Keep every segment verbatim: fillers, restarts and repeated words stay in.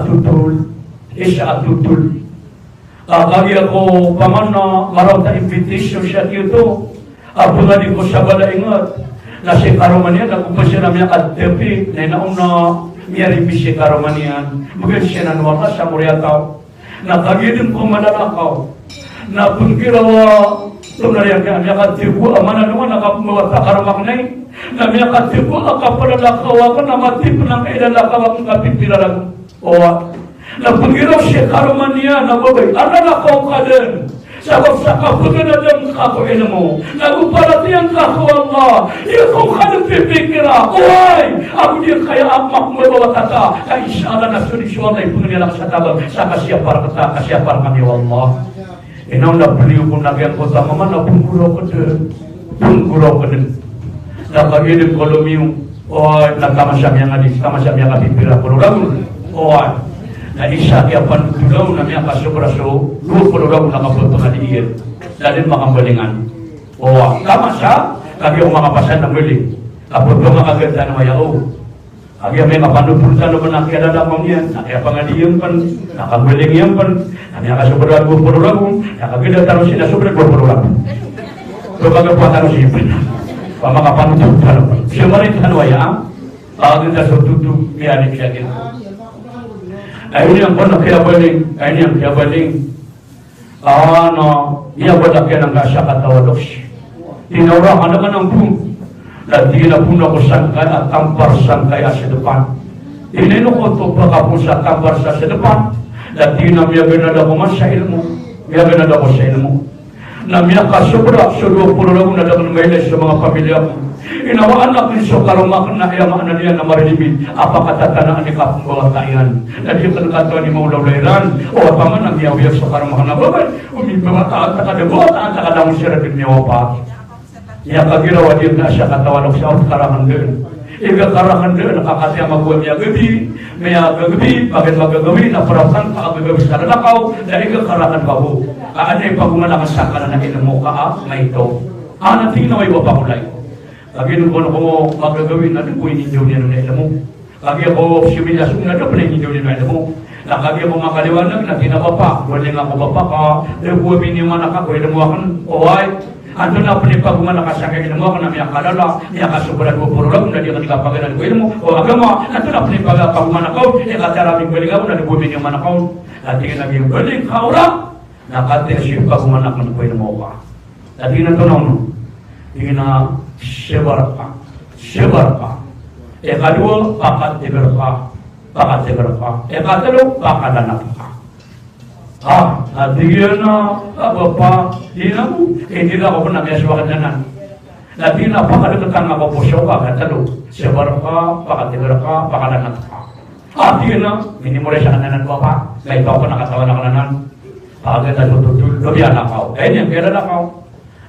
totol, isa a totol. A kagiya ko paman na maraot a invitation sa giyoto a pangadi ko sa balaingat na si karoma niyan na go pa siran miyakatepik na inaona miyarimbis si karoma niyan. Bgan siran o Allah sa moriyataw. Na kagiya dn ko malalakaw na pnggiraw a tonariyan ka miyakatepik a mananongan a kapmbawata karoma akn ai. Na miyakatepik a kapalalakaw akn a matipn angkai a lalakaw akn kapipira ragon. Oway. Na pnggiraw si karoma niyan a babay a lalakaw ka dn. Sabap sa kapganadan ka ko ilmo. Na go paratiyaya ka ko Allah. Iya ko ka dn pipikira. Oway. Ago di kaya a makmbawata ka. Ka insha Allah na so di so Allah i pngni anak sa tabang. Sa kasiyapa rkta, kasiyapa rkami o Allah. Inaw na peliyo ko na giyangkoto a mama na pngguraw ka dn. Pngguraw ka dn. Na kagiya dn ko lomiyo. Oway, na kamasa miyangadi, kamasa miyakapipira polo ragon. Oway. Na isa kiyapanotolaw na miyakasobra so dowa polo ragon a kapphangadi iyan. Na dn makambalingan. Oway, kamasa, kagiya ko makapasad na mbaling. Kapphangadi tano aya o. Kagiya miyakapanotol tano pn a kiyalalakaw niyan, na kiyapangadi iyan pn, na kambaling iyan pn, na miyakasobra dowa polo ragon, na kagiya da tano sii na sobra dowa polo ragon. So kagiya pn tano sii pn. Pamakapanotol tano pn. Sii pn tano aya, a? Kagiya da so toto, miyadi, miyadi. Ay, ini ang pn a kiyabaling, ay, ini ang kiyabaling. A, na, iya ba da kiyan angka sakataw a loks. Tig iyan a ora ka da ka nangko. Na tig iyan a phoon ako sangkaya tampar sangkaya sa depan. Tig iyan a ino ko oto pakapoon sa tampar sa, sa depan. Na tig iyan a miyaganad ako man sa ilmo. Miyaganad ako sa ilmo. Na miyakasobra so dowa polo ragon na da akn mailay so manga pamilya ko. Inawaan akn so karoma akn na aya maana niyan na maririmbit a pakatatanaan i kapmbawata iyan. Na di akn katawan i maolaola iran. O, opama na miyawiya so karoma akn a babay, o mimbawata, antaa ka da bawata, antaa ka da ngosir a di miyawapa. Aya kagiya rawa di akn a sakataw a loks a ot karakn dn. Iga karakn dn a kakati a magowa miyagabi, miyagabi, pagan magagawi, na paraptan ka gagawi sa lalakaw, na iga karakn ka bo. Ka anda i pagoman akn sangkanan a ilmo ka a maito. A, na tig iyan a oway, ba pakolay. Kagiya dn ko, ko magagawii na da ko inindaw niyan a ilmo. Kagiya ko similas on na da pn inindaw niyan a ilmo. Na kagiya ko makaliwanag na tig iyan a bapa, goling ako bapa ka, da ko amini o anak ko ilmo akn. Oway. Antonaa pn i pagoman ka sangkai a ilmo akn na miyakalala, miyakasobra dowa polo ragon na di akn kapaganad ko ilmo o agama. Antonaa pn i pagoman ka on, i katharo a mimbaling ako na da ko amini o anak ko. Na tig iyan a mimbaling ka ora. Na katii a so pagoman akn ko ilmo ka. Na tig iyan a antonaa on? Tig iyan a sabar ka. Sabar ka. Ikadowa, pakategar ka. Pakategar ka. Ikatlo, pakalanat ka. A, na tig iyan a, a, bapa, tig iyan a bo, eh, di na ako pn a miyasowa akn anan. Na tig iyan a pakadkt angka ko poso ka, ikatlo. Sabar ka, pakategar ka, pakalanat ka. A, tig iyan a, minimorize akn anan bapa. Kay ikaw pn a katawan akn anan. Pagkita so totol, lobi anak aw. Ay, niyan kiyalala ka aw.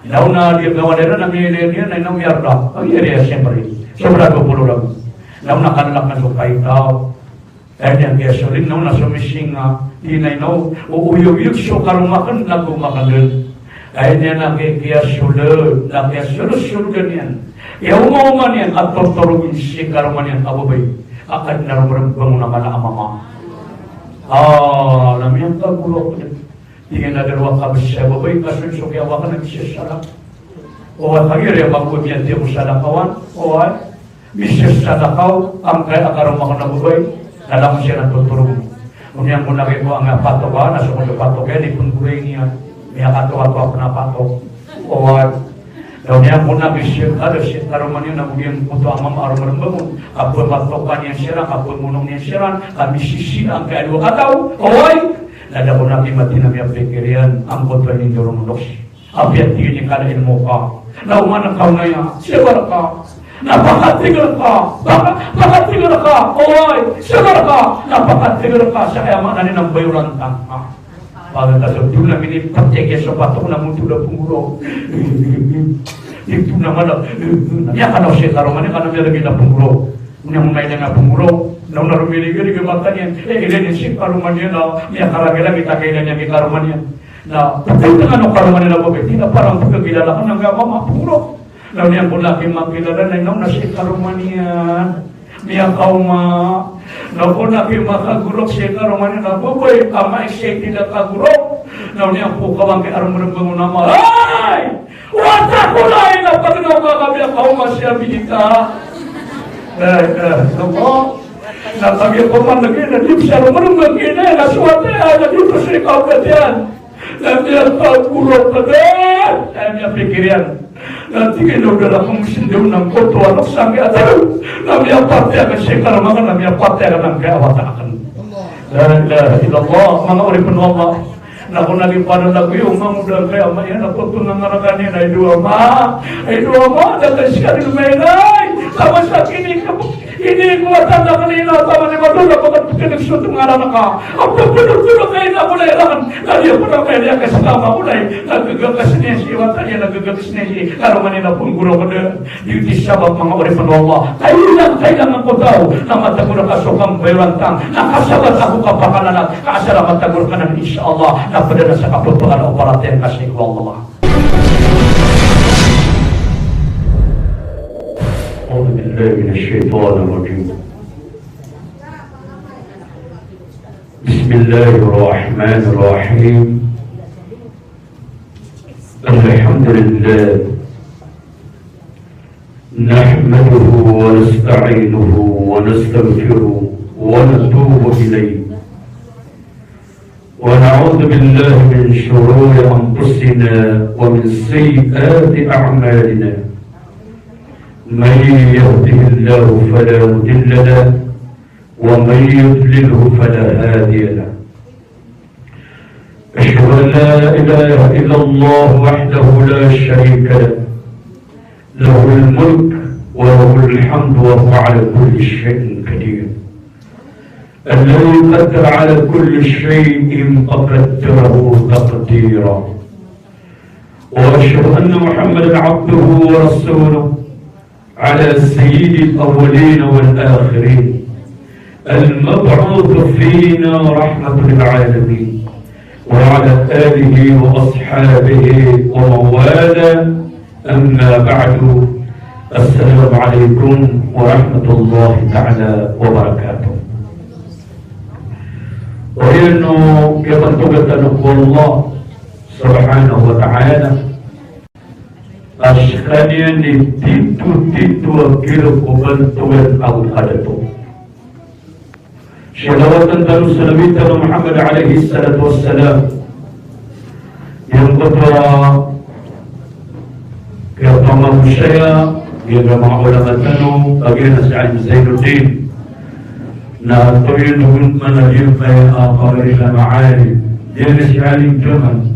Naona di gawa dera na miyari niyan, na inaw miyarda. Ay, iyari a siyempre. Sobra dowa polo ragon. Naona kalala ka so kaitaw. Ay, niyan kiyasoling, naona so misinga. Di na inaw, o, uyog-uyog so karoma akn, na go makandel. Ay, niyan a kiyasold, na kiyasold, sold iyan. Iyaoma-oma niyan a tortorogn si karoma niyan a babay. A, adn a romrmbang on a mala a mama. A, na miyangkagoro ako dn. Tig iyan a da roo a kabs a babay, ka so, so kiyawa akn a misasalakaw. Oway, kagiya aya magowa miyadi ko salakawan. Oway. Misasalakaw, angkaya a karoma akn a babay. Na langon siran a totorog. Oniyan ko na kiko angkaya patok a, na so ko patok iyan, ipnggolay niyan. Miyakatoatoa pn a patok. Oway. Na oniyan ko na kisi, kado si karoma niyan na oniyan ko oto a mama a romrmbang on. Kapphatokan iyan siran, kapphonong iyan siran, ka misisi angkaya dowa kataw. Oway. Na da ko na kimati na miyapikir iyan, angkoto a inindorong on loks. Apiya tig iyan i kala ilmo ka. Na oman ka onaya, sabar ka. Na pakategar ka, paka-, pakategar ka, oway, sabar ka. Na pakategar ka, sa aya maana niyan na mbayoran tano. Pagkita so dona minipatek iyan so patok na moto da pnggoro. Ito na mala. Aya kano si karoma niyan, kano miyalagid a pnggoro. Oniyan ko na ilay a pnggoro. Na ona romiligalig a mata niyan. Eh, ilay niyan si karoma niyan na miyakaragiragit a kailay niyan ki karoma niyan. Na ptitngan o karoma niyan a babay, di na parang pkakilala ka na nga mama, pnggoro. Na oniyan ko na kimakilala na inaw na si karoma niyan. Miyakaoma. Na ko na ki makagorok sii karoma niyan a babay a maisay di na kagorok. Na oniyan ko kawang ki aromrembang o nama. Hay! Wata ko na ina pagnaw ka kami a kaoma sii a bigita. La ilaha illallah. Na kami ko man lagi na di bisa aromrembang ki na na suwat iyan na di ko sii kaogat iyan. Na miyapagorok ka da, na miyapikir iyan. Na tig iyan a da rakn msndn na ngkoto a loks angkai a taw. Na miyapatay akn sii karoma akn, na miyapatay akn angkai a wata akn. La ilaha illallah, manga oripn o Allah. Na ko na di pn lagid o manga oda angkai a ama iyan, na ko to na ngarakan iyan a ido ama. Ido ama, da ka skaniyan mailay. Ka masa kini ka Ini ko wata akn ina, taman i mato na pagkatpkn so ngaran ka. Apo pnotoro ka ina ko na iran. Na di ako na kaya di akn skama ko na i. Na gagakas niyan sii wata iyan, na gagakas niyan sii karoma niyan a pnggorok ka da. Di oto i sabap, manga oripn o Allah. Kailangan, kailangan ko taw na matagor ka so kambayran tang. Na kasabat ako kapakalalat. Ka asar a matagor ka nan, insha Allah. Na pd anan sa kapphagala o paratiyaya ka sii ko Allah. أعوذ بالله من الشيطان الرجيم. بسم الله الرحمن الرحيم. الحمد لله. نحمده ونستعينه ونستغفره ونتوب إليه. ونعوذ بالله من شرور أنفسنا ومن سيئات أعمالنا. من يهده الله فلا مضل له، ومن يضلله فلا هادي له. أشهد أن لا إله إلا الله وحده لا شريك له، له الملك وله الحمد وهو على كل شيء قدير. الذي قدر على كل شيء فقدره تقديرا. وأشهد أن محمدا عبده ورسوله على سيد الأولين والآخرين، المبعوث فينا رحمة للعالمين، وعلى آله وأصحابه ومن والاه. أما بعد، السلام عليكم ورحمة الله تعالى وبركاته. Oriyan o kiyapantogatan o Allah subhanahu wa ta'ala a skaniyan i titotito a girk o bantogan ago kadato. Salawatan tano, salawatan tano Muhammad alayhis salatu wassalam. Giyangkoto a kiyapamagosaya, giyangkoto a manga ulama tano, kagiya na si Alim Zainuddin. Na toyo dogon man a giyangkaya a pagari na maalim. Giyangkaya si Alim Jamal.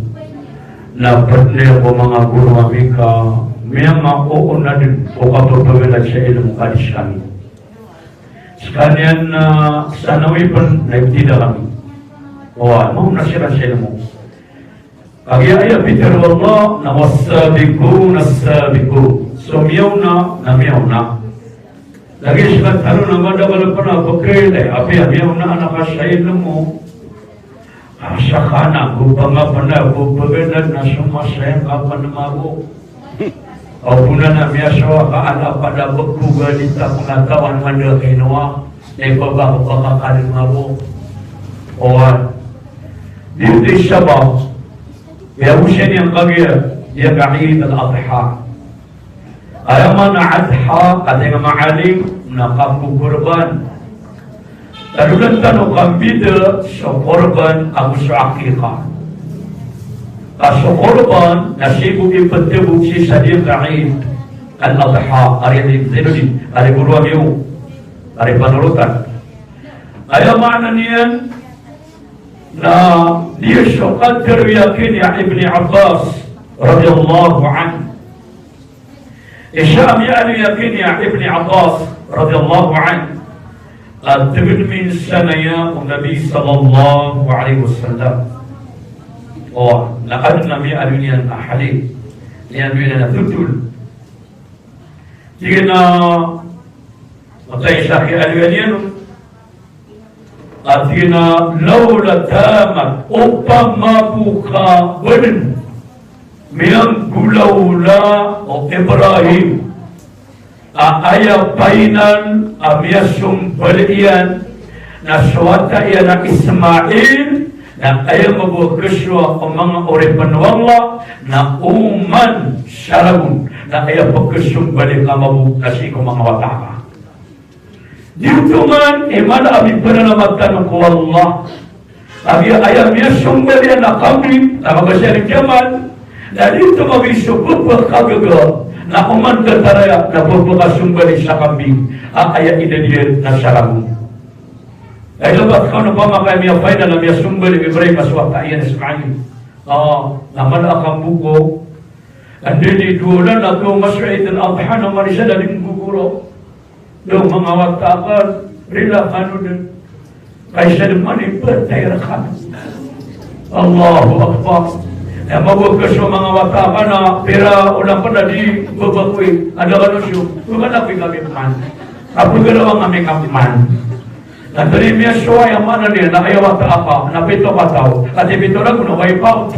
Na pd iyan ko manga goro ami ka miyangaoona dn ko kapphagala sa ilmo ka di skami. Skaniyan na sanawi pn na ibtida kami. Oway, maona siran sa ilmo. Kagiya aya pitharo o Allah na was-sabiquna as-sabiqun. So miyaona na miyaona. Lagid skano na madakl pn a pkhailay, apiya miyaona anan ka sa ilmo. Asakana, go pangapana, go pagana, na somasayang ka pn mago. Aw pn na miyasawa ka ala pada bekuga di ta pengetahuan anda kinowa, na ipabako ka kakali mago. Oway. Di oto i sabap, ya usian yang kagiya, ya ka Eid al-Adha. Aya maana Adha, katii a maalim, na kakokorban. Tadodon tano kambida so korban ago so aqiqah. Ka so korban na sii bo iptbo sii sa diyangka Eid al-Adha, ari Zainuddin, ari goro ami o, ari panolotan. Aya maana niyan na di so katharo iyan a Ibni Abbas radiyallahu anhu. Isa a miyaaloy a giya Ibni Abbas radiyallahu anhu a tig iyan a minsan aya o Nabi sallallahu alaihi wasallam. O, na adn a miyaaloy niyan a hadith, miyaaloy niyan a thotol. Tig iyan a, matay sa kiyaaloy niyan on, a tig iyan a, "Lawla tamat, opama bo ka bdn miyanggolawla o Ibrahim a aya painan a miyasombal iyan Na so wata iyan a Ismail, na aya mabagakasowa ko manga oripn o Allah, na oman sa ragon, na aya pkhasombali ka mambo na sii ko manga wata aka. Di oto man i mala a mipananamatan ko Allah. Kagiya aya miyasombali iyan na kambing, na kabasa iyan i jamal, na di oto mabisa pphakagaga, na oman datar aya na pphakasombali sa kambing, a aya inadn iyan na sa ragon. Ay, labat ka on opama ka aya miyafaida na miyasombali o Ibrahim a so wata iyan a Ismail. Ah, na mala a kambo ko. Anda ini dowa olan a kaoma so Eid al-Adha na marisa na di nggogoro. Daw manga wata akn, rila kano dn. Kay sa dn man i ptay rkano. Allahu Akbar. Aya mabagakasowa o manga wata akn na pira olan pn a di babakoi. Anda kano so, bgan ako i kami pman. Kapagarawan kami ka pman. Na tari miyasowa, aya maana niyan na aya wata aka na pito kataw, katii pito ragon na wai paot.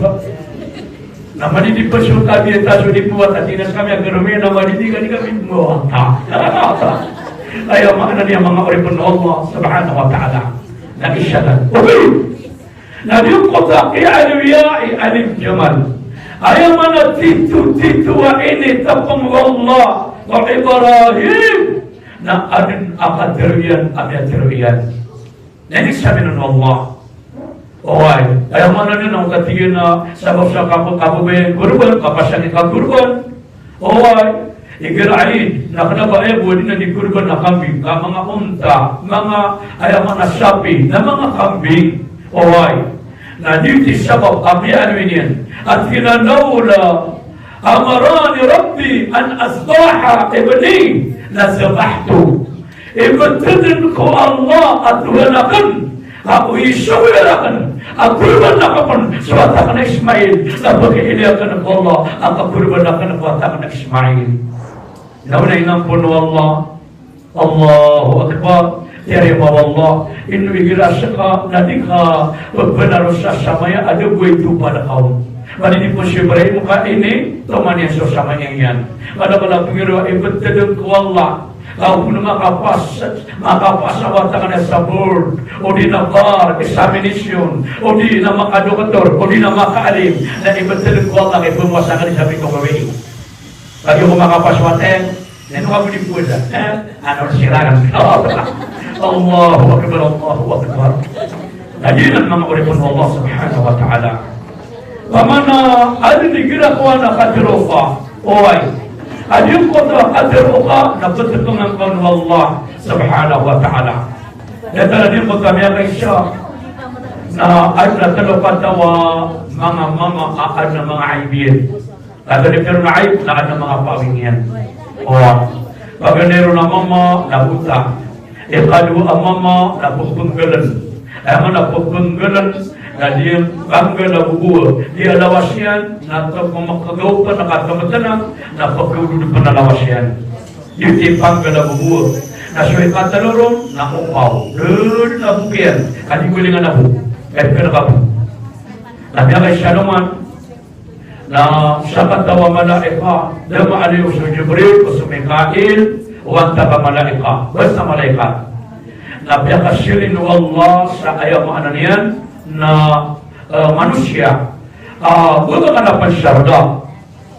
Na madidi pn so tabiya ta so di pwat a tig iyan a skami a garo mi na madidi ka di kami mawata. Aya maana niyan, manga oripn o Allah subhanahu wa ta'ala, na isa dn. Okay. Na di ko ta ki alwiya i alim jamal. Aya maana tito, tito a initapang o Allah ko Ibrahim. Na adn a katharo iyan a miyatharo iyan. Na inizaan iyan o Allah. Oway, aya maana niyan na o katii na sabap sa kap-, kababayai korban, kapasang i kakorban. Oway, igira Eid, na kna ba aya bo a di na di korban na kambing, ka manga onta, manga, aya maana sapi, na manga kambing. Oway. Na di ti sabap a miyaaloy niyan. A tig iyan a, "Lawla amarani Rabbi an azbaha ibni lazabahtu." Ibtad ko Allah a Tuhan akn a o isogo iyan rakn a korban akn pn so wata akn a Ismail, na pakailay akn ko Allah a kakorban akn ko wata akn a Ismail. Na ona inampon o Allah. Allahu Akbar. Tiyarima o Allah. Ino igira ska na di ka pphanarosa sa maya a da bo i topad ka on. Madidi pn si Ibrahim ka initoman iyan so sa maya iyan. Madakl a pngiraw a ibtad ko Allah. Ka o pn makapas, makapas a wata akn a sa board, odi na bar examination, odi na makadoktor, odi na makaalim, na ibtad ko Allah ka ipmasa akn sa pito gawii. Kagiya ko makapas wata iyan, na ino ka bo di powasa? Eh, ano, siran. Allahu Akbar, Allahu Akbar. Na giyanan, manga oripn o Allah subhanahu wa ta'ala. Pamana adn igira ko ana katharo ka, oway. Adn ko ta katharo ka, na ptpngan ka on o Allah subhanahu wa ta'ala. Datar a di ko ta miyakaisa. Na adn a tlo kataw a manga mama a adn a manga aib iyan. Katharo iyan na aib, na adn a manga pawing iyan. Oway. Paganay ron a mama na bota. Ikadowa a mama na ppnggaln. Aya maana ppnggaln na di panggal a bobowa. Di a lawas iyan na tmkagaw pn a katmtnang, na pkhaodod pn a lawas iyan. Di ti panggal a bobowa. Na so ikatlo ron na opaw. Dn a bok iyan. Ka di golingan a bok. Aya pkhanakabok. Na miyakaisa roman. Na sakataw a malaika, da maaloy o so Jibril, o so Mikail, o antaa ka malaika, basta malaika. Na piyakasirin o Allah sa aya maana niyan na, eh, manosiya. Ah, wata ka na pansarda.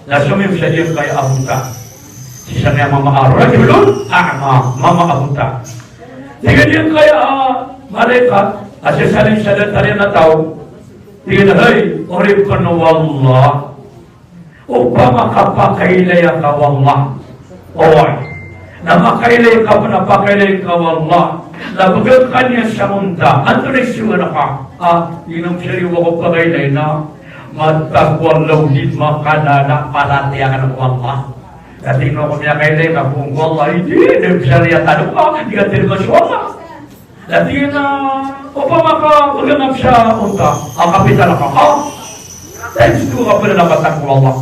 Na somiyong sa giyangkaya a bota. Sii sa miyamama a rajulun a'ma, mama a bota. Tig iyan giyangkaya a malaika, a sii sa datar iyan a taw. Tig iyan a, hay, oripn o Allah. Opama ka pakailaya ka o Allah. Oway. Na makailay ka pn a pakailay ka o Allah. Na bgan ka niyan sa onta. Antonaa i sowa ka? Ah, inom sariwa ko pakailay na matag ko Allah di makalala paratiyaya ko Allah. Dati no ko miyakailay ka ko Allah, di, di sariwa tano ka, di ka tarimaan so Allah. Dati na, opama ka, wala na sa onta, a kapital ka, ah, tayo sa ka pala na matag ko Allah.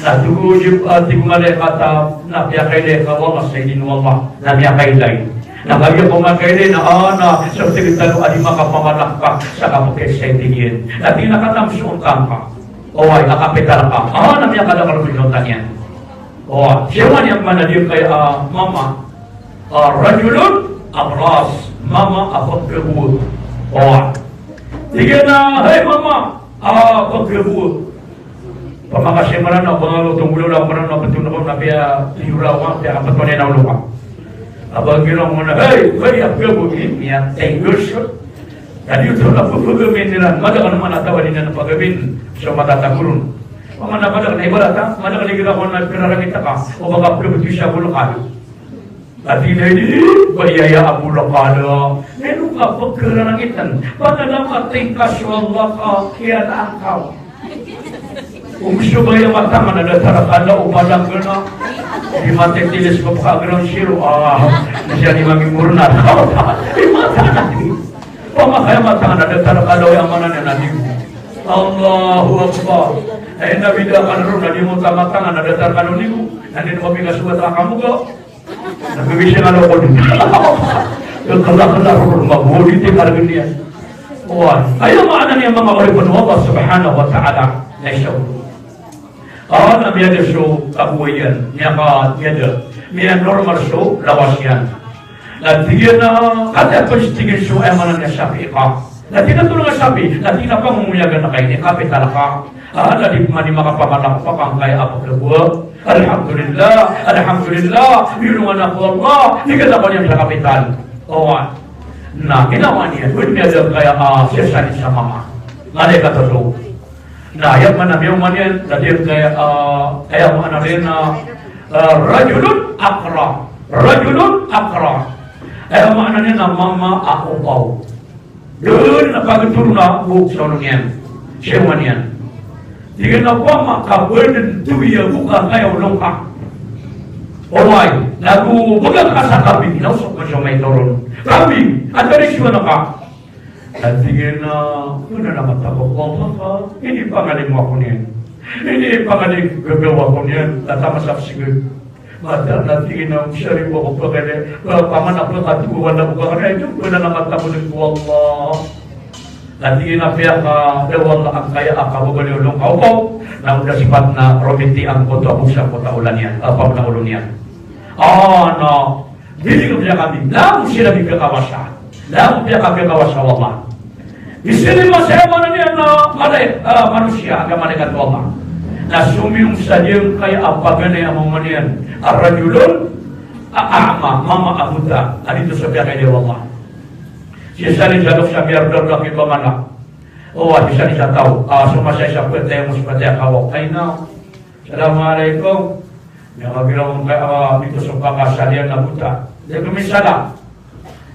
Na tig o Jib-, ah, tig o malaikat a, na piyakailay ka o Allah, sa idin o Allah, na miyakailay. Na kagiya ko makailay na, ah, na, sa tig tano a di makapamalakas sa kapakay sa idin iyan. Na tig iyan a katam so onta ka. Oway, a kapital ka. Ah, na miyakadakl so onta niyan. Oway, siyawan iyan man a giyangkaya a mama. Ah, rajulun abras. Mama a pagkabuwa. Owa. Tig iyan a, "Hay mama a pagkabuwa." Pamakasi Mranaw, pangalo tong golaola ko Mranaw, pthoon ko na piya tiyoraw ka, piya kapthoon iyan a olo ka. A ba giraw man a, "Hay, hay a pagkabuwa." Miyatay gos. Ka di oto na pagkabuwa iran. Madakl man a taw a di niyan pagkabin so matatago ron. Pamana madakl na ibarat a, madakl i giraw ko na pirarangitan ka. O ba ka pagkabuwa sa bolakal. Ati na ini, ba aya a bolakal a, ino ka pagkararangitan, panalamat ingka so Allah ka, iyan angkaw. Omso ba aya matangan a datar ka na o palang gana. Di matitilis ko pakaground zero, ah, di siya di mangimurna. Di matangan. Pamakay matangan a datar ka na o aya maana niyan a nigo. Allahu Akbar. Ay, nabida ka na ron, na di mo tamatangan a datar ka na o nigo. Na di mo mabigay suwat a kamuga. Na gawii siya nga lokod. Kala-kala ron, mabodi ti kargn iyan. Oway. Aya maana niyan manga oripn o Allah subhanahu wa ta'ala. Na isa o. Awa na miyada so kabowayan. Miyaka, miyada. Miyanormal so lawas iyan. Na tig iyan a, katii pn, tig iyan, so aya maana niyan sapiqa. Na tig iyan a tolong a sapi, na tig iyan a pangomoyagan ka ini, kapital ka. Ah, na di pman i makapamalak o pakaangkaya a pagkabuwa. Alhamdulillah, alhamdulillah, miyolongan ako o Allah, tig iyan a koniyan sa kapital. Owa. Na ginawa niyan, oway, miyada angkaya a siyasalin sa mama. Malaikat oto. Na aya maana miyaoma niyan, na di angkaya, ah, aya maana niyan na, ah, rajulun aqra. Rajulun aqra. Aya maana niyan na mama a opaw. Dn a pagtoro na bo sa olo niyan. Siyaoma niyan. Tig iyan a, "Opama ka bdn toya bo ka angkaya olo ngka." Oway, nago bgan ka sa kambing, na osok ka so maito ron. Kambing, antaa i siyowa ngka? Na tig iyan a, "Ino na matag o Allah ka, inipangalimo ako niyan. Inipangalimo gagawa ako niyan, tatamasa ko sii." Mata na tig iyan a, "Sariwa ko pagale, ba paman a pagkatiwala ko pagale, ino ba na matag o Allah." Na tig iyan a, "Piyakadawal angkaya a kababaloy o olo ngka o opaw." Na o da sipat na romiti angkoto a bo sa angkoto a olan iyan, a, pamna olo niyan. Ah, na Bili ko piyakami, na go siran di kakawasa. Na go piyakakawasa o Allah. Di siran masa aya maana niyan na malai-, ah, manosiya, a malaikat o Allah. Na somiyong sa giyangkaya a paganay a mama niyan, a rajulun, a, a'ma, mama a bota, a di oto sa piyakaiday o Allah. Siyasalin sa loks a miyardardak i bangala. O, siyasalin sa taw. Ah, so masa isa pwede, mas pwede, kawa, kaina. Assalamu alaikum. Miyakagiraw ka, ah, mito so pakasaliyan na bota. Alaikum salam.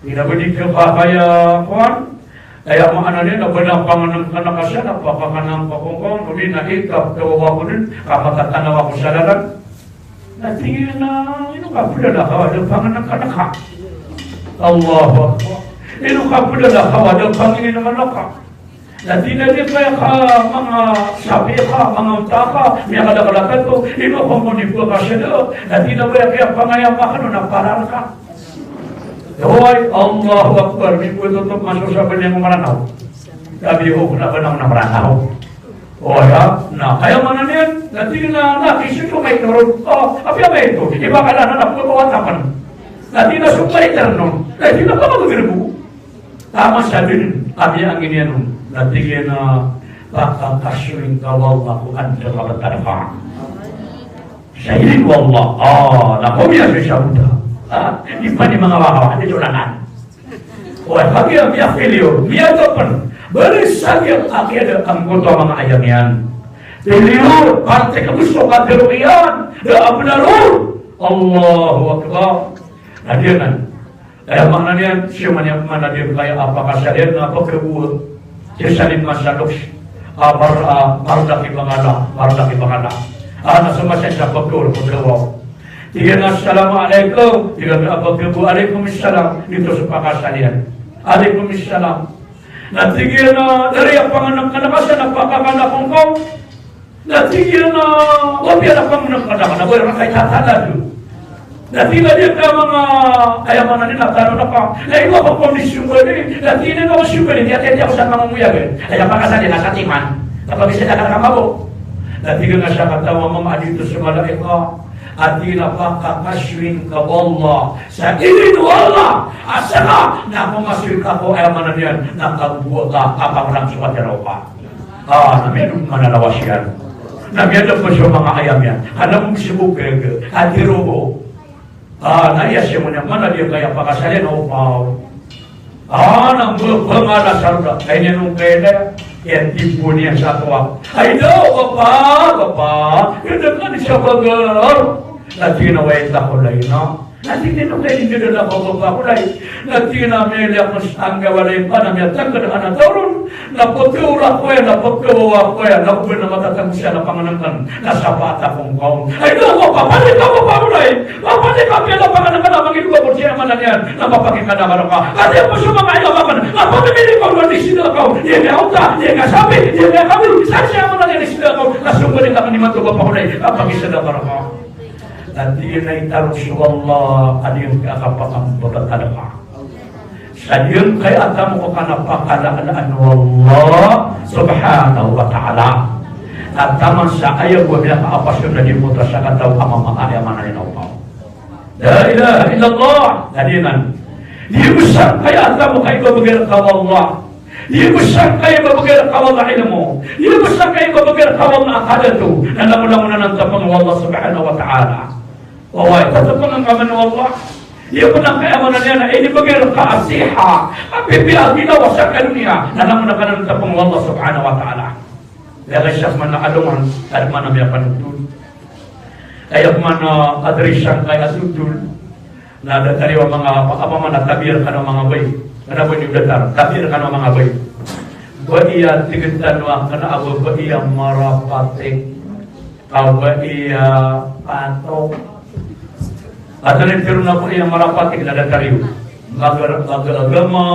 Ina ba di ka pakaya kuwan? Aya maana niyan na ba na pangnngkn ka siya na pakakanang pakongkong, odi na ikap ka wawa ko dn, ka matatanaw ako sa lalan. Na tig iyan a, ino ka pd a lakaw a da pangnngkn ka? Allahu Akbar. Ino ka pd a lakaw a da pangnngkn ka? Na tig iyan a di kaya ka manga sapi ka, manga onta ka, miyakadakl a tato, ino ka monibo ka sa da. Na tig iyan a ba aya kiyapangayam akn on na parar ka. Oway, Allahu Akbar, mibo oto, oto, maso sa bali ang Mranaw. Sabi ko, na ba na Mranaw? Oway, ha? Na, aya maana niyan, na tig iyan a, na, kiso ko may turog. O, apiya ba ito? Iba ka na, na, na, pagkawat akn. Na tig iyan a, so may turog. Na tig iyan a, pamagagirbo. Taman sa dn a miyangin iyan on, na tig iyan a pakakasoy ngka o Allah ko anda ka ba tarfa. Sa iyan o Allah, ah, na komiya so isa bota. Ah, di pn i manga wawa, di so lalan. Oway, kagiya miya-failure, miyada pn. Bali sa giya a kiyada angkoto a manga ayang iyan. Failure, parte ka bo so katero iyan, da a bnar on. Allahu Akbar. Na di anan. Aya maana niyan, siyoman iyan pman a di kaya a pakasaliyan na pagkabuwa. Siyasalin man sa loks a bar-, a bardak i bangala, bardak i bangala. A na so masa isa pagkabuwa, pagkabuwa. Tig iyan a, "Assalamu alaikum." Tig iyan a pagkabuwa, "Alaikum salam." Di oto so pakasaliyan. "Alaikum salam." Na tig iyan a, "Dari a pangnngkn ka sa na pakakanang kongkong." Na tig iyan a, "Apiya na pangnngkn ka, na ba aya rakay tatalad." Na tig iyan a, "Di ka manga, aya maana niyan na tano na pa. Na ino ka kondisyon ko ini?" Na tig iyan a, "Kondisyon ko ini, aya tiya ko sa manga omoyagan. Aya pakasaliyan na satiman. Kapag isa na ka na kamabo." Na tig iyan a, "Sakataw a mama a di oto so malaikat. A tig iyan a pakakasoyin ka o Allah sa idin o Allah a seka na pamasoy ka ko, aya maana niyan na kagogowa ka, kapaprang so katero ka. Ah, na miyadop mananawas iyan. Na miyadop so manga ayam iyan. Ka na mong sibok kaya ka. Katero ko. Ah, na iya siya mo niyan mana di kaya pakasalian o paw. Ah, na mbo pangala sa roda. Ay niyan ong kaya na. Iya tipo niyan sa towa. Ay daw, bapa, bapa. Iya da ka di sa bagar. Na tig iyan a way ta ko lay na. Na tig iyan a way ta ko lay. Na tig iyan a miyaliya ko sa anggawa lay pa na miyatangkad a na tawron. Na pagkaw ra ko iyan, na pagkaw ra ko iyan, na oba na matatangos iyan a pangenengken, na sapaat akong kaon. Ay, daw, papanik ka, papanik ka, papanik ka, piya na pangenengken, na mangidowa ko siya, maana niyan, na mapakikadakar ka. Katii pn so manga ilay a makan, na pamimili ka on a di sida kaon, iya nga ota, iya nga sapi, iya nga kambing, sa siya, maana niyan, di sida kaon, na so mbaling ka man imanto, papanik, na pakisadakar ka. Na tig iyan a itarog so Allah a di ngka kapakambabatalan ka. Sa giyangkaya a tamok ka na pakalalaan o Allah subhanahu wa ta'ala. Na taman sa aya bo a miyakaapas on na di mota sa kataw a mama a aya maana niyan o Allah. La ilaha illallah. Na di nan. Di bo sangkaya a tamok a ibabagay rka o Allah. Di bo sangkaya a ibabagay rka o Allah a ilmo. Di bo sangkaya a ibabagay rka o Allah a kadato. Na langolangon anan tapang o Allah subhanahu wa ta'ala. Oway, tatapangan ka man o Allah. Iya pn a kaya maana niyan a inibagay rka a siha, a pipiya a ginawa sa doniya, na langon anan tapang o Allah subhanahu wa ta'ala. Aya kay sa pman a alongan, aya pman a miyapanotol. Aya pman a kadri sangkaya a totol. Na datar iyo a manga, apa man a tabiya rkano a manga bai. Kna ba niyo datar, tabiya rkano a manga bai. Bai a tig tano a kna a bai a marapatik. Ka bai a patok. Ata na tiro na ko iya marapatik na datar iyo. Maga, maga agama,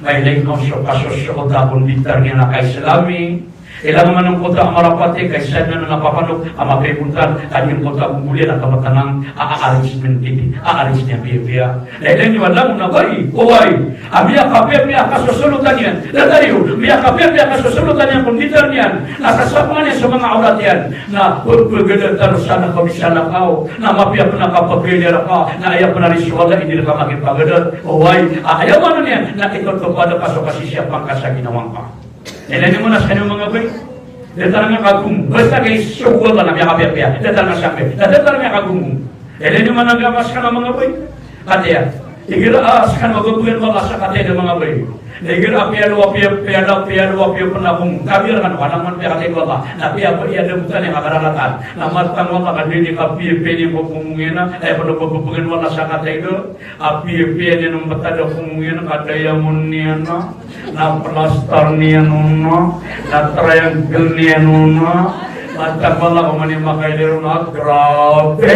mailay ka on so kasosoot a konditar niyan a ka-Islami. Ilang man angkoto a marapatik, ka isa na na papanok a mapibontal, ka di angkoto a bomboliyan a kapatanang a, a arrangement titi, a arrange niyan piyapiya. Na ilay niyo a langon a bai, oway. A miyakapiyapiya a kasosolotan iyan. Datar iyo, miyakapiyapiya a kasosolotan iyan, konditar niyan. Na sasapangan iyan so manga awrat iyan. Na pphagada tano sa na kabisalakaw. Na mapiya pn a kapagkilala ka. Na aya pn a risoala i di rka makipagada. Oway, a aya maana niyan. Na ikatopad ka so kasisiyapa ngka sa ginawa ngka. Ilay niyo man a skano a manga bai. Datar nga kagomo. Basta kay so Allah na miyakapiyapiya. Datar nga sangkaya. Datar nga kagomo. Ilay niyo man a gama skano a manga bai. Katii a, igira a skano a babagn o Allah sa katii a manga bai. Na igira a piyalowa, piya, piyalowa, piyalowa, piya pn a komo. Kabiya rkano, ka langon piya katii o Allah. Na piya, piya da botan iyan a kararatan. Na matang o Allah ka di niyan kapiyapiya niyan ko komo iyan a, aya pn a babagn o Allah sa katii a, a piyapiya niyan o mbtad a komo iyan a, ka diamond niyan a. Na plastar niyan on, na triangle niyan on, na tabala ko man i makailay ron, na grabe.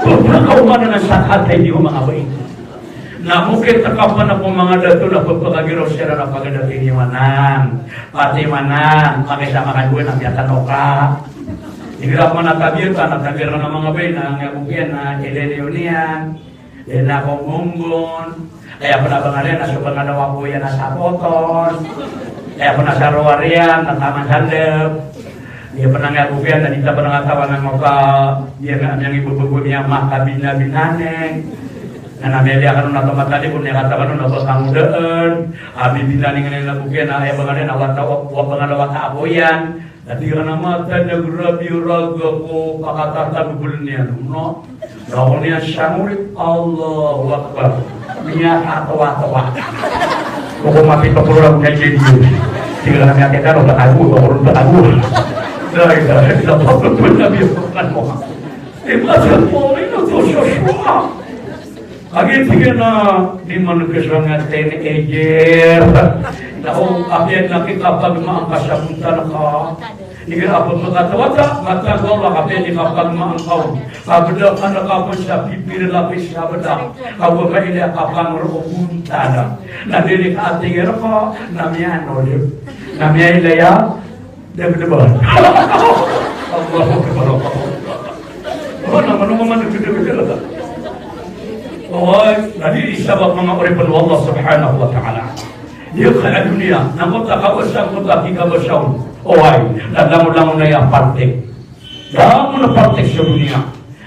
Pagpakaoma na sa katay niyo, manga bai. Na mokit ka pn ko manga dato na pagpakagiraw siran a pagadato niyo anan. Pati manan, makisama ka doon na miyatanoka. Igira pman a tabiya, na tabiya na manga bai, na ngagogian, na ilay niyo niyan. Di na ko monggon. Aya pn a bangal iyan na so bangalowa ko iyan na sapoton. Aya pn a sarowar iyan na taman sa lb. Aya pn a ngagogian na di ta pn a katawan a ngoka. Di na miyangibobogoni a makabinabinane. Na na miyaliya kano na tomatali ko niyan katawan na ba kangodaan. A bibinane ngani na gogian na aya bangal iyan na wata, wa, bangalowa ta ako iyan. Na tig iran a mata na grabe o raga ko pakatatabol niyan. Ono, na ako niyan sangori, Allahu Akbar. Miyakatowa-towa. Ko ko mapito polo ragon na jadi. Tig iran a miyakita ron, batago, batago. La ilaha illallah, Nabi Muhammad. Ibadah ko ino to soswa. Agi tig iyan a di man ka so nga teenager. Na o, apiya na kikapagmaan ka sa bontal ka. Igira a pagkatawata, matag o Allah, apiya di kapagmaan ka on. Kabda ka na kapon sa pipir lapis sa bda. Kawa mailay a kapangroo bontal. Na diri ka atingir ka, na miyanol. Na miyailay a Dagdagan. Allahu Akbar, Allahu Akbar. Mana, mana, mana, dagdagan. Oway, na di sabap manga oripn o Allah Subhanahu wa Ta'ala. Di ka a doniya, na mota ka basa, mota ki ka basa on. Oway, na langon-langon aya partek. Langon a partek sa doniya.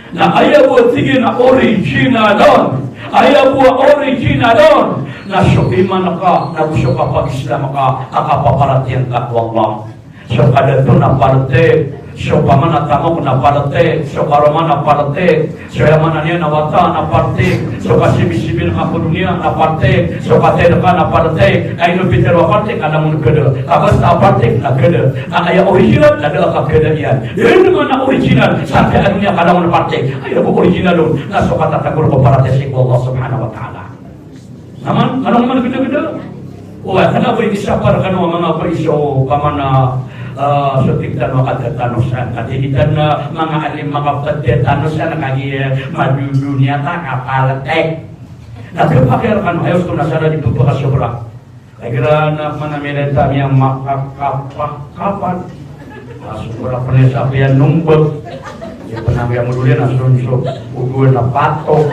Na aya bo a tig iyan a original on, aya bo a original on, na so iman ka, na go so kapag-Islam ka, a kapaparatiyaya ngka ko Allah. So kadato na paltik, so pamana tamok na paltik, so karoma na paltik, so aya maana niyan na wata na paltik, so kasibisibi ngka ko doniya na paltik, so katay ka na paltik, na ino pitharo a paltik, ka langon kada. Ka basta a paltik na kada. Na aya original na da a kakada iyan. Ino man a original, sa kaya doniya ka langon paltik. Aya bo original on, na so katatago ko paratiyaya sii ko Allah Subhanahu wa Ta'ala. Naman, kano man gdagda. O, kna ba inisapar kano a manga bai so pamana, ah, so tig tano a katatanos san. Katii tano a manga alim, manga pd tano san, kagiya madodoniya ta ka paltik. Na kapakay rkano, aya oto na sa da di pphakasobra. Igira na manamilay ta miyamakakapakapan. Na sobra pn sa piya nombak. Iya pn a miyamodoli na sonso. Ogoy na pato.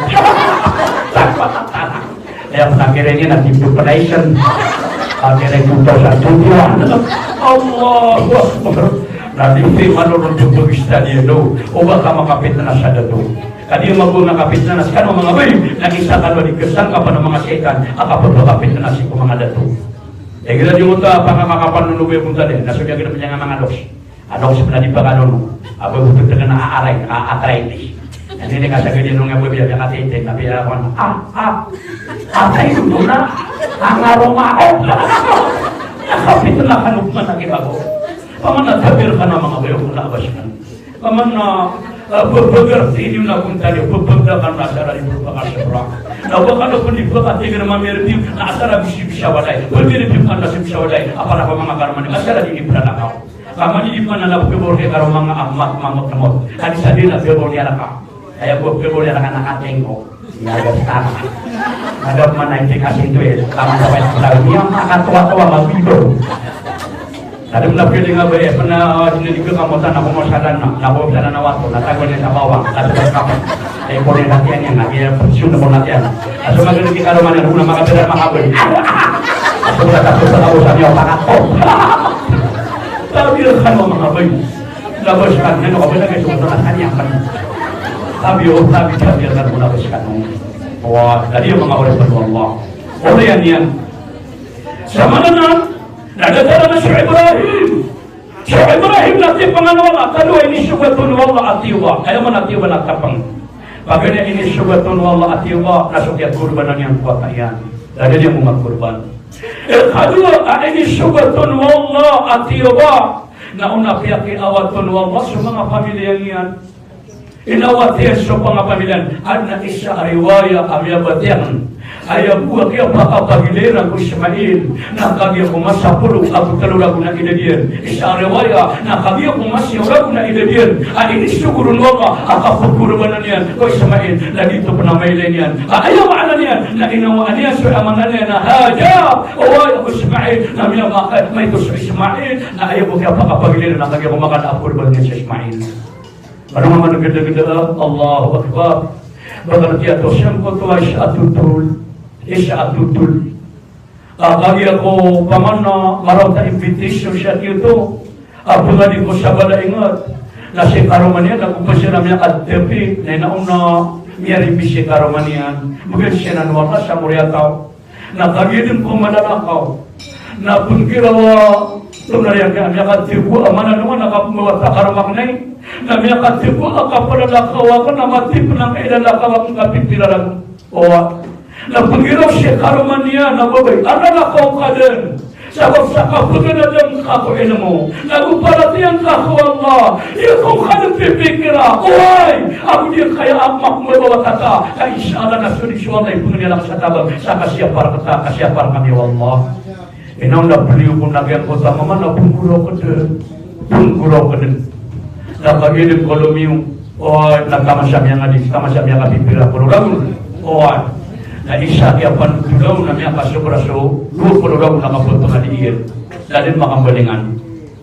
Iya pn a kiring iyan na tip operation. Kiring oto sa tutuan. Allahu Akbar. Na di pman oron pphagista niyan o ba ka makapitna sa dato. Ka di mago na kapitna na skano manga bai, na isa kano a di ksangkapan o manga shaytan a kapphakapitna sii ko manga dato. Igira di oto a pangakakapan o ba i bontal iyan, na so di a gdam iyan a manga doks. A doks pn a di pkanono. A ba oto tgn a aray, a arthritis. Ini ni kasagad iyan o nga ba i a katitay, na piya kon, ah, ah, atay oto na, a nga roma o. Na kapitna kano pman a kibago. Pamana tabir kano manga bai o kna a ba skano. Pamana, ah, pphagr tiniyo na bontal iyo, pphagr kano na asar a di pphakasobra. Na ba kano pn di pkatigar mamirdi, na asar a bisibisa walay. Pmirdi kano na sibisa walay. A para ko manga karoma niyo, asar a di di plalakaw. Ka mani di pman na pkhabor ki karoma nga a mat mamot-mamot. Ka di sa di na pkhabor niyan rka. Aya bo pkhabor niyan rka na katingko. Iya, basta. Madap man a inti kasinto, eh. Taman sa pay sa niyan, makatowa-towa, mabido. Kadam na pwede nga ba, eh, pna, ah, sino di ka kamotan, na komosalan na, na komosalan na wato, na tago niyan sa bawang, na tago sa kapag. Eh, ko niyan hatiyan iyan, na kaya pagsun na ko hatiyan. Aso magano ki karoma niyan, na makapira, makabay. Aso magano ki karoma niyan, na makapira, makabay. Tabi rkano manga bai. Labas kano, na kabay na kayo sa kaniyan. Tabi o, tabi, tabi rkano, labas kano. Wa, tabi o manga oripn o Allah. Oriyan iyan. Sa maana nan, na datar anan so Ibrahim. So Ibrahim na tiyapangan o Allah, kano a inisogat on o Allah a tiyoba. Aya maana a tiyoba na tapang. Paganay a inisogat on o Allah a tiyoba, na so kiyakorbanan iyan ko wata iyan. Da dn iyan bo makorban. Ikadowa a inisogat on o Allah a tiyoba, na o na piyakiawat on o Allah so manga pamilya niyan. Inawat iyan so manga pamilya niyan. Adn a isa a riwaya a miyabatiya on. Aya bo a kiyapakapagilay iran ko Ismail, na kagiya ko masapolo ago tlo ragon a idad iyan. Isa a riwaya, na kagiya ko masiyaw ragon a idad iyan. A inisogat on o Allah a kapagkorbanan iyan ko Ismail, na giyoto pn a mailay niyan. Ka aya maana niyan, na inawaan iyan so aya maana niyan na Hajar, oway, ko Ismail, na miyamaka, maito so Ismail, na aya bo a kiyapakapagilay iran na kagiya ko makapagkorban iyan so Ismail. Ano nga man gdagda, Allahu Akbar. Bakarati ato siyangkoto a isa a totol, isa a totol. Ah, kagiya ko pamana, maraot a invitation sii kiyoto. Ah, pangadi ko sabala ingat. Na si karoma niyan, na ko pn siran miyakatpi, na ino on na miyarimbis si karoma niyan. Bgan siran o Allah sa moriyataw. Na kagiya dn ko malalakaw. Na pnggiraw a tonaa iyan ka miyakatpo a maana niyan na kapmbawa ta karoma akn ai. Na miyakatpo a kapalalakaw akn na matip na kailalakaw akn ka pipira ragon. Owa. Na pnggiraw si karoma niyan na babay. Ana lakaw ka dn. Sabap sa kapganadn ka ko ilmo. Nago paratiyaya ngka ko Allah. Aya ko kadn pipikira. Oway. Ago di kaya a makmbawa ta ka. Ka insha Allah na so di so Allah i pngni alang sa tabang. Sa kasiyapar kta, kasiyapar kami o Allah. Ino na beliyo ko na giyangkoto a mama na pngguraw ka dn. Pngguraw ka dn. Na kagiya dn ko lomiyo. Oway, na kamasa miyangadi, kamasa miyakapipira polo ragon. Oway. Na isa kiyapanothol on na miyakasobra so dowa polo ragon na kapotong a di iyan. Na dn makambalingan.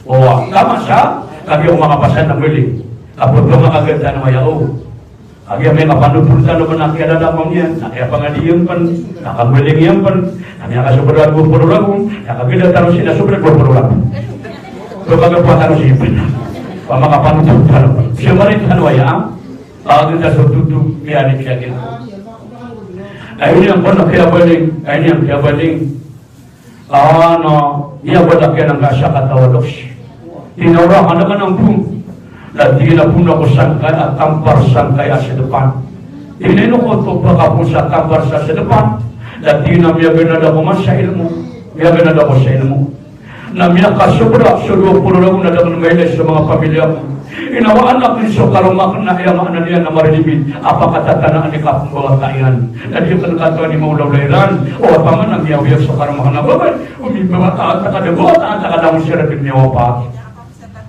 Oway. Kamasa, kagiya ko makapasad na mbaling. Kapotong a kagiya tano aya o. Kagiya miyakapanotol tano pn a kiyalalakaw niyan, na kiyapangadi iyan pn, na kambaling iyan pn, na miyakasobra dowa polo ragon, na kagiya tano sii na sobra dowa polo ragon. So kagiya pn tano sii pn. Pamakapanotol tano pn. Sii marin tano aya a Pagita so toto, miyanik siya gito. Ay niyan ko na kiyabaling, ay niyan kiyabaling. Ano, iya ba laki ng kasakatawa, loks. Tinawaran ka naman ng pung. Lagi na pung ako sangkay at tampar sangkay a sedepan. Tinino ko to pagkapung sa tampar sa sedepan. Lagi na miyaganad ako man sa ilmo. Miyaganad ako sa ilmo. Na miyakasobra so dowa polo ragon na da akn mailay so manga pamilya ko. Inawaan akn so karoma akn na aya maana niyan na marilibi a pakatatanaan i kapmbawata iyan. Na di akn katawan i maolaola iran. O apaman na miyawiyaw so karoma akn na babay. O mibawata anta ka da bawata anta ka da mo siran di miyawapa.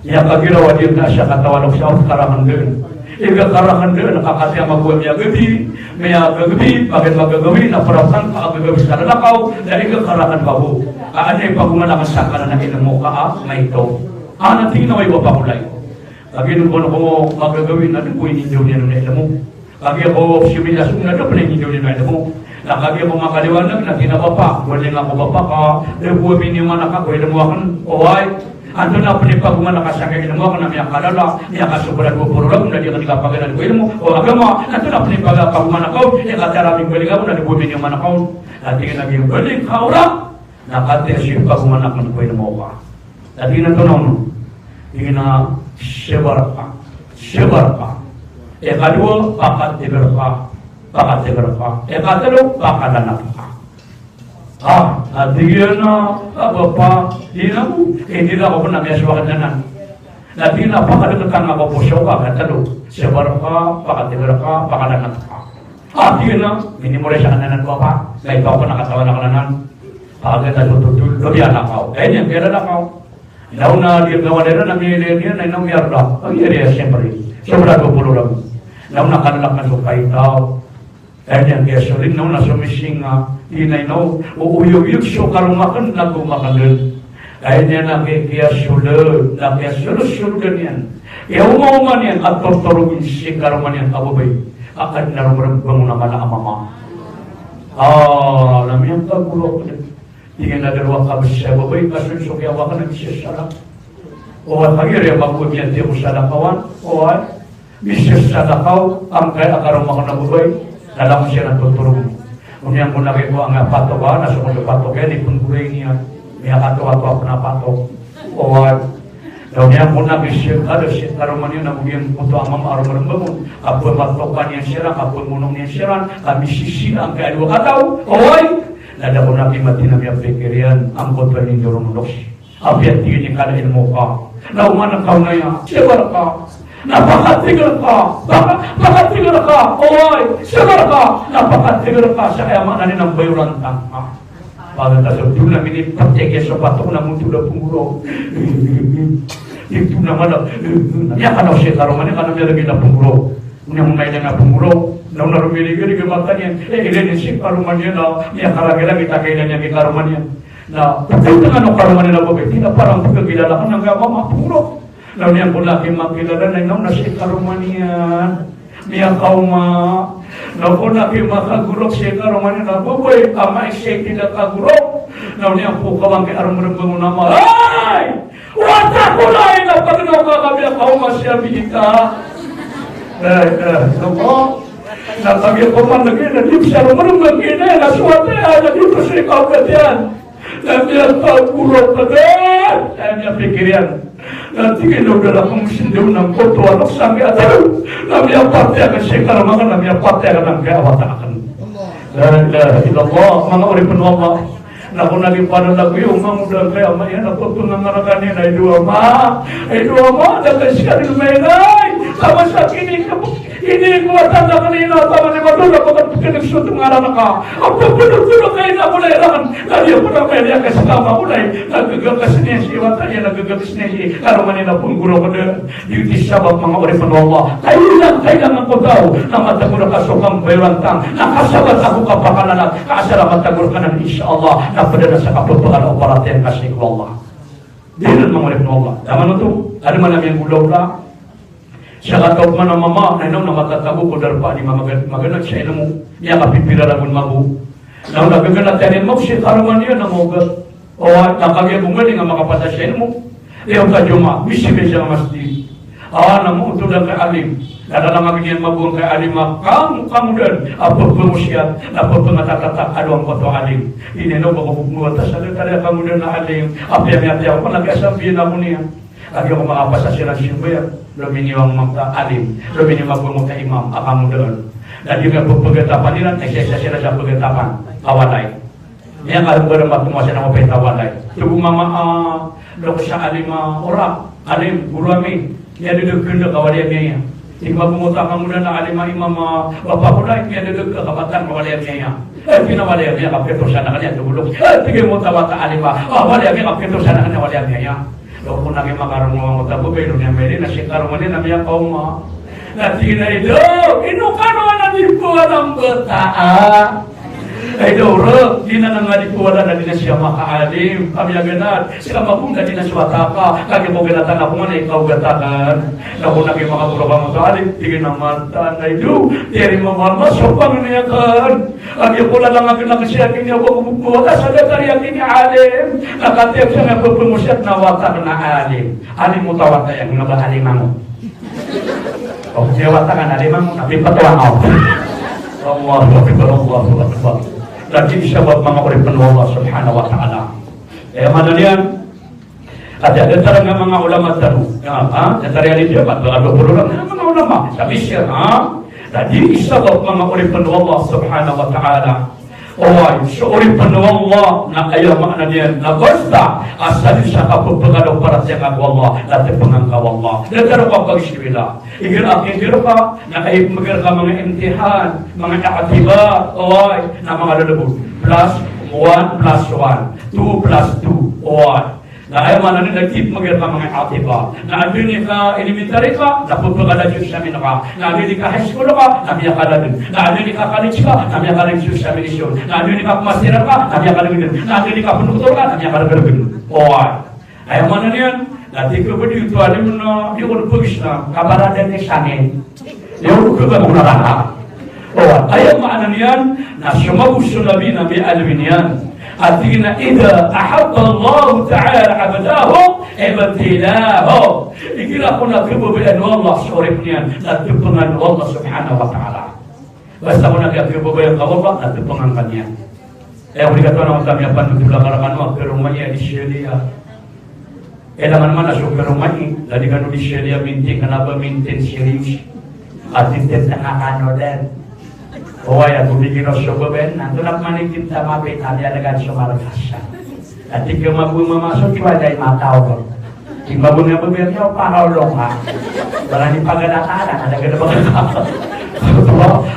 Miyakagiraw a di akn a siyakatawa, loks, sa karakn dn. Iga karakn dn, ka katii a mago a miyagbi, miyagbi, pagan magagawii, na parasang ka agagawii sa lalakaw, na iga karakn bago. Ka anda i pagoman akn sangkanan a ilmo ka a maito. Ana tig iyan a way ba pakolay. Lagid o kono ko magagawii na di bo inindaw niyan on a ilmo. Kagiya ko similas on na da pn inindaw niyan on a ilmo. Na kagiya ko makaliwanag na tig iyan a bapa, gowani ngka ko bapa ka, da bo a miniyoman ka ko ilmo akn, oway. Antonaa pn i pagoman ka sangkai a ilmo akn na miyakalala, miyakasobra dowa polo ragon na di akn kapaganad ko ilmo o agama, antonaa pn i pagoman ka on, i katii a minggaling ako na da bo a miniyoman ka on. Na tig iyan a giyangkoto a minggaling ka oran, na katii a so pagoman akn ko ilmo ka. Na tig iyan a antonaa on? Tig iyan a sabar ka, sabar ka. Ikadowa, pakategar ka, pakategar ka. Ikatlo, pakalanat ka. Ah, na tig iyan a, ah, bapa, di na ko, eh, di na ko pn a miyasowa akn anan. Na tig iyan a pakadkt angka ko poso ka, katlo, sabar ka, pakategar ka, pakalanat ka. Ah, tig iyan a, minimorize akn anan, bapa, na ikaw pn a katawan akn anan. Pagkita so totol, lobi a lakaw. Aya niyan kiyalalakaw. Na ona di gawan iran a miyailay niyan, na ino miyarda. Ang iyari a siyempre. Sobra dowa polo ragon. Na ona kalalak na so paitaw. Aya niyan kiyasolin, na ona so misinga, di na ino, o oyoyog so karoma akn na goma akn dn. Aya niyan a ki-, kiyasolod, na kiyasolod-solod iyan. Kiyaomaoma niyan, a tortorogn si karoma niyan a babay. A adn a romrmbang on a mala a mama. Ah, na miyakagorok dn. Tig iyan a da roo a kabs a babay, ka so so kiyawa akn a misasalakaw. Oway, kagiya aya mago a miyatiya ko salakawan, oway. Misasalakaw, angkaya a karoma akn a babay, na langon siran a totorog. Oniyan ko na kiko angkaya patok a, na so ko patok iyan, ipnggoray niyan. Miyakatoatoa pn a patok. Oway. Na oniyan ko na kiko, kada si karoma niyan na bo giyangkoto a mama a romrmbang on. Kapmatokan iyan siran, kapmonong iyan siran, ka misisi angkaya a dowa kataw. Oway. Na da ko na kimati na miyapikir iyan angkoto a inidorong, loks. Apiya tig iyan i kala ilmo ka. Na oman ka onaya, sabar ka. Na pakategar ka. Paka-, pakategar ka. Oway, sabar ka. Na pakategar ka. Sa aya maana niyan na mbayoran tano. Pagkita so totol na minipateg iyan so patok na montod a pnggorok. Ito na mala. Miyakanaw si karoma niyan, ka na miyargn a pnggorok. Oniyan ko na ilay a pnggorok, na ona romirigirig i mata niyan, eh, ilay niyan si karoma niyan na miyakaragiragit a kailay niyan ki karoma niyan. Na pkhaitngan o karoma niyan a babay, tig iyan a parang pkhakilala ka angkaya mama a pnggorok. Na oniyan ko na kimakilala na ino na si karoma niyan. Miyakaoma. Na ko na kimakagorok si karoma niyan a babay, ama, isa i tig a kagorok. Na oniyan ko kawan ki aromrmbang on a mama. Ay! Wata ko na ina pagno ka kami a kaoma siya bigita. La ilaha illallah. Na kagiya ko man lagi na di siya romrmbang kina, na so wata iyan na di ko siya kaogatan. Na miyakagorok ka dn. Na miyapikir iyan. Na tig iyan a da rakn sindaw angkoto a loks angkaya tano. Na miyapatay akn si karoma akn, na miyapatay akn angkaya wata akn. La ilaha illallah. Manga oripn o Allah. Na ko na di pn a lagoy o mangoda angkaya ama iyan a toto na ngarakan iyan a, ay dowa ama, ay dowa ama, da ka skaniyan mailay. Taman sa kini, kini ko a tanda ka niyan a taman i mato na pagkapikir so ngaran ka. A pagpagpagpag ka ina ko na iran. Na di ako na mailay a kaskama ko na i. Na gagakas niyan si wata iyan, na gagakas niyan si karoma niyan a pnggorok dn. Giyoto i sabap, manga oripn o Allah. Kailangan, kailangan ko taw na matagor ka so kambayoran tano, na kasabat ako ka pakalanat, ka asar a matagor ka nan, insha Allah, na pd anan sa kapphagala o paratiyaya ka sii ko Allah. Giyanan, manga oripn o Allah. Taman oto, adn man a miyanggolawla. Sakataw man a mama, na ino na matatago ko darpa a di mamaganad, maganad sa ilmo. Miyakapipira ragon mambo. Na o na gaganatan iyan mambo si karoma niyan na maogat. O, na kagiya bo nganin a makapasad sa ilmo. Iyan ka Jumaat, misimbay sa masjid. A, na mootod angkaya alim. Na da langon iyan mabong ka alim a kang-, kangodan a pepengosiyat, na pepengatatatap a lowa angkoto a alim. Ino ba ko bok mo wata sa datar a kangodan a alim, a piyamiyatiya ko na kiyasambiyan ako niyan. Kagiya ko makapasad siran simbayang, lominiyo angkoto a alim, lominiyo mabong angkoto a imam a kangodan. Na di ka pepegatapan iran, na isa-isa siran sa pegatapan a walay. Miyakalembalemba ko masa na mapita walay. Togo mama a, loko sa alim a, ora, alim, goro ami. Miyadedeg ka a walay a miyaya. Tig mambo angkoto a kangodan a alim a imam a, bapa ko lay, miyadedeg ka a kapatan a walay a miyaya. Eh, pina walay a miyaya, kapito sa anak niyan, togo loko. Eh, tig angkoto a wata alim a, ah, walay a miyaya, kapito sa anak niyan, walay a miyaya. Loko na ki makaroma angkoto a babay, ino niyan mairin, na si karoma niyan na miyakaoma. Na tig iyan a, "Ido, ino kano a di ko alam bata a?" Ay, daw rek, di na nangadi ko wala na di na siya makaalim. Kami a ganad, sila mabong na di na siya wataka. Kagi ko ganatan ako nga na ikaw gatakan. Na ko nagi makaburok angkoto a alim, tig iyan a mata, na ido, tiyari mamama, sopang niya kan. Kagi ko lalang a ganad siya kini ako ko wala sa datar a kini alim. Na katiyak siya nga pepengosiyat na watak na alim. Alim mo tawata iyan, nga ba alim angkoto. O, di wata ka na di man, na pipatuwa ka. Allahu Akbar, Allahu Akbar. Lagid i sabap manga oripen o Allah Subhanahu wa Ta'ala. Aya maana niyan, a di, datar a manga ulama tano. Ya, ha? Datar iyan i di, ba, ba, ba, manga ulama. Sa Misir, ha? Lagid i sabap manga oripen o Allah Subhanahu wa Ta'ala. Oway, so oripen o Allah na aya maana niyan na basta a sadn sa kapepegalaw paratiyaya ko Allah, na tepengan ka o Allah. Datar o kapagsiwila. Igira a kigira ka, na kaipmeger ka manga imtihan, manga i'tibar, oway, na manga lelebod. Plus one plus one, two plus two, oway. Na aya maana niyan na kaipmeger ka manga i'tibar. Na anda i ka elementary ka, na pepegalaw sa amin ka. Na anda i ka high school ka, na miyakaladen. Na anda i ka college ka, na miyakaladen sa amin iyon. Na anda i ka master ka, na miyakaladen. Na anda i ka pondoktor ka, na miyakaladen. Oway. Aya maana niyan, na tig o ba di oto alim na, di ko pagis na, kabaradan ni sanin. Iyo, oto ka mona rara. O, aya maana niyan, na somabo so Nabi na miyaaloy niyan. A tig iyan a, "Idha ahabba Allahu ta'ala abdahu, ibtalahu." Igira kon a khababayaan o Allah so oripen iyan, na tepengan o Allah subhanahu wa ta'ala. Basta kon a khababayaan ka o Allah, na tepengan ka niyan. Aya ko di katoon a mata miyapanothol a karakano a karoma iyan di siyaliya. Kailangan man a so karoma i, na di kano di siyaliya mintin, kna ba mintin serious. A tintin tanga kano den. Oway, a gomigiro so babaen, na antonaa pman i tinta mapit, a miyalagan so markasa. A tig ka mabong mama so tiwala i mataw. Tig mabong a babaen, iyo, pakaolong ka. Barani pagadakala, na da ka da ba ka.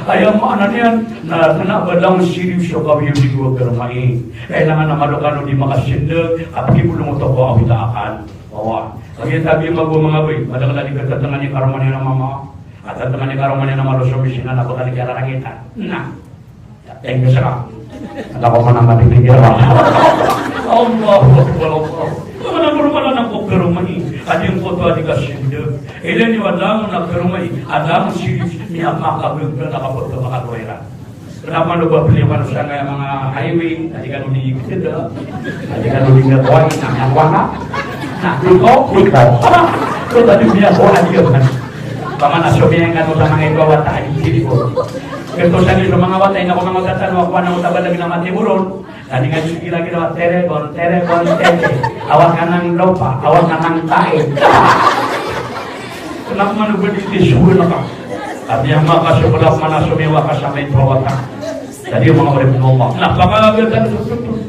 Aya maana niyan, na kna ba langon serious so kawiyodig o karoma i. Kailangan a malo kano di makasindeg, a pakibolong oto ko awita akan. Wawa. Kagiya tabi mambo manga babay, madakl a di katatangan i karoma niyan a mama. A tatangan i karoma niyan a malo so misinga na ba ka di kiyararangitan. Na. Thank you, sir. Anda ko mana mati pikir, Pak. Allahu Akbar, Allah. Mana berumah anak ko karoma i. Adi ko to adi kasindeg. Ila ni wala mo na karoma i. Ada mo si, niya makabegda na kapagkabakadwera. Kenapa lo ba beli manusia kaya manga highway, tadi kan udah gitu, tadi kan udah nggak kuat, nah, yang kuat, nah, nah, liko, liko, lo tadi punya kuat aja kan, paman asobi yang kan utama itu awat tadi, jadi kok, kertas tadi sama ngawat, ini aku mengawat, aku anak utama lagi nama timurun, tadi kan kira-kira terebon, terebon, tebe, awak kanang lopa, awak kanang tae. Kenapa mana berhenti suruh nak? Tapi yang maka sebelah mana suami waka sampai dua wata. Jadi manga oripn o Allah. Na pakagatan so totol.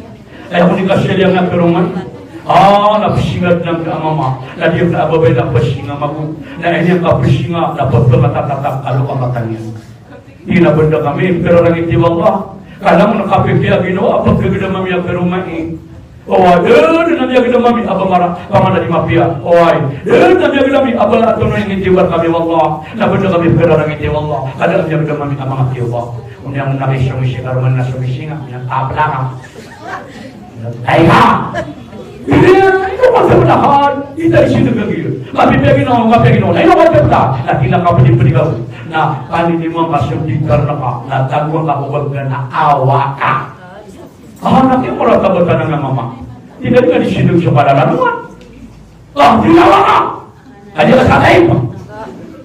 Aya ko di kasaliya nga karoma i. Ah, na pesinga dn a mama. Na di a babay na pesinga mabong. Na ini a kapesinga na pepengatatatap a loka matang iyan. Di na benda kami perarangiti o Allah. Kalang na kapipiya ginawa a pagkagdam ami a karoma i. Oway, da dn a miyagdam ami a ba mara, paman a di mapiya. Oway, da dn a miyagdam ami a ba antonaa i ngitibar kami o Allah. Na benda kami perarangiti o Allah. Ka da a miyagdam ami a manga tiyoba. Oniya na kisong isi karoma na so misinga, miya aplaka. Ay ha! Ino ka sa manahan, ita isi na gagir. Mapipiya ginawa, mapipiya ginawa. Ino ka sa manahan, na kinakapdi-pdi ka. Na, kanini mo ka sa di karna ka, na tago ka ko bagana awaka. Ah, na ki mura tabatan a mama. Tig a di ka di sindeg so kalalanuan. Ah, di na waka. Adi ka sa tayo.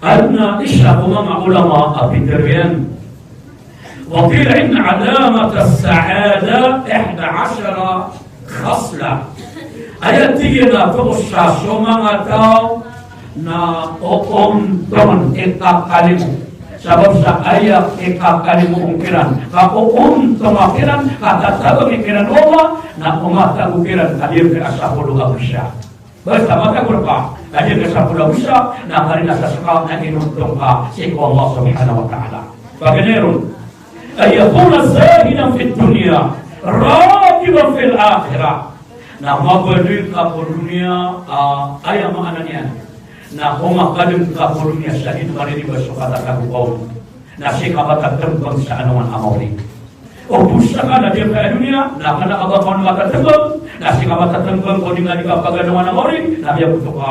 Adn a isa ko manga ulama a pitharo iyan, wa qila inna alamat as-sa'ada ihda ashara khaslah. Aya tig iyan a toos sa so manga taw na oontongan i kakalimo. Sabap sa aya ikakalimo on kiran, ka oontonga kiran, ka tatabang ikiran o Allah, na o matago kiran a giyangkai a sapolo ago isa. Basta matago rka a giyangkai a sapolo ago isa, na karina sa ska na inontong ka sii ko Allah subhanahu wa ta'ala. Paganay ron, an yakuna zahidan fid dunya, raghiban fil akhirah. Na mabaloy ka ko doniya, ah, aya maana niyan na o makadng ka ko doniya sa di maririba so katatago on. Na sii ka matatmbang sa alongan a maori. O bo ska na di ka doniya, na kna ka ba kon matatmbang, na sii ka matatmbang ko di nga di ka pagalowan a maori, na miyagoto ka.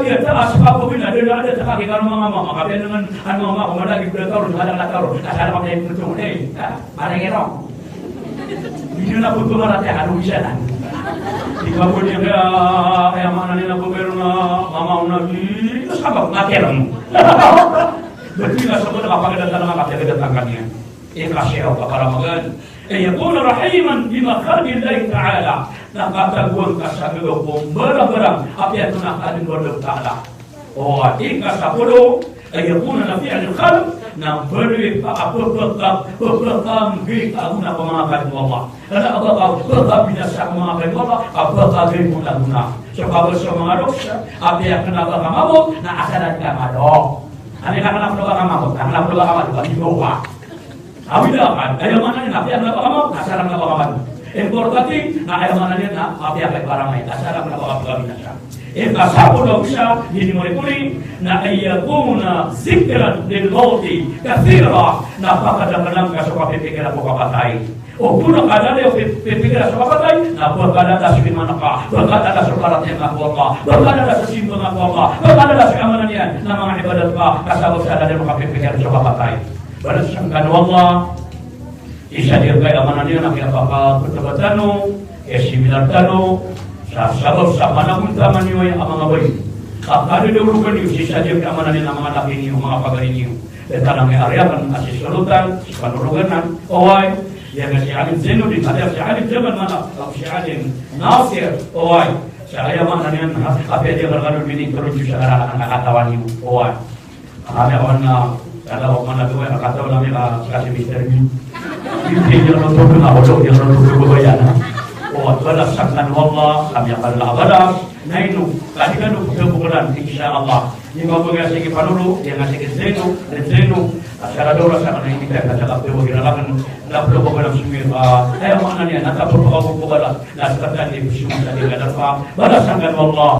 Kagiya ta a sabap ko bina, da, da, da, ta kagiya kano manga mama, kagiya dengan, ano, mama ko, mala, ibu da taro, mala, mala taro, kasala ka, mala, ibu da taro, eh, ah, marengero. Di na ko tumarati, ano, isa na. Di ba ko niya, kaya, kaya mana niya ko meron na, mama, una, di, sabap, makerem. Berarti na sabap, kapagdatan, kapagdatan kaniya. Ikhlas iyan, kaparamangan. An yakuna rahiman bima khalqillahi ta'ala. Na katagoan ka sa gagaw ko mbarangbarang a piyatonaa ka dn o Allah Ta'ala. O, ika sapolo, an yakuna nafi'an lil khalq, na mbaloy ka a pphaka, pphakagay ka a gona ko manga kadn o Allah. Kna a ba ka pkabinasa ko manga kadn o Allah, a pkagay ko gona. So kabaloy so manga loks, a piyakna ba ka mabot, na asar a di ka mado. Ani na kna a ba ka mabot, na kna a ba ka mado, ba di ko ba. Awid a kan, aya maana niyan na apiya kna ba ka mabot, asar a kna ba ka mabot. Importante na aya maana niyan na apiya kna ba ka mabot, asar a kna ba ka mabot. Ika sapolo ago isa, ini mori-mori, na an yakuna zikran lil mawti kathira, na pakadaklan ka so kapipikira ko kapatay. O gona ka da o pi-, pipikira so kapatay, na pakadaklan so iman ka, pakadaklan so paratiyaya ko Allah, pakadaklan so simba ko Allah, pakadaklan so aya maana niyan na manga ibadat ka, ka sabap sa da o kapipikira so kapatay. Balasan kano o Allah, isa di aya maana niyan na kiyapakaptaba tano, kiyasiminar tano, sa sabap sa panagontaman iyo aya a manga bae. Ka kadadaologan iyo sii sa di aya maana niyan na manga laki niyo, manga pagari niyo. Aya tano a ari akn a si Solotan, si Panologanan, oway, aya nga si Alim Zainuddin, aya si Alim Jamal Manaf, ago si Alim Nasir, oway. Sa aya maana niyan na, apiya di akn kano minintroduce sa ngaran a katawan iyo, oway. Kami a kawan na, kada ko man na duwa, na katawan ami ka, ka si Mister Bean. Hindi niya na tutup na ulo, hindi niya na tutup ko yan, ha? O, at wala saktan, wallah, kami a kala balas. Na ino, kadi kano pagkabukulan, insha Allah. Di ba, ba nga sige Panolo, di nga sige Zeno, di Zeno. At sa radora sa kanang hindi ka, sa kapyo, ginalakan, na plo ko lang sumir, ah, kaya mo na niya, na tapos ko ako bukala, na sa katan di sumir, sa di ka na pa, balasan ka, wallah.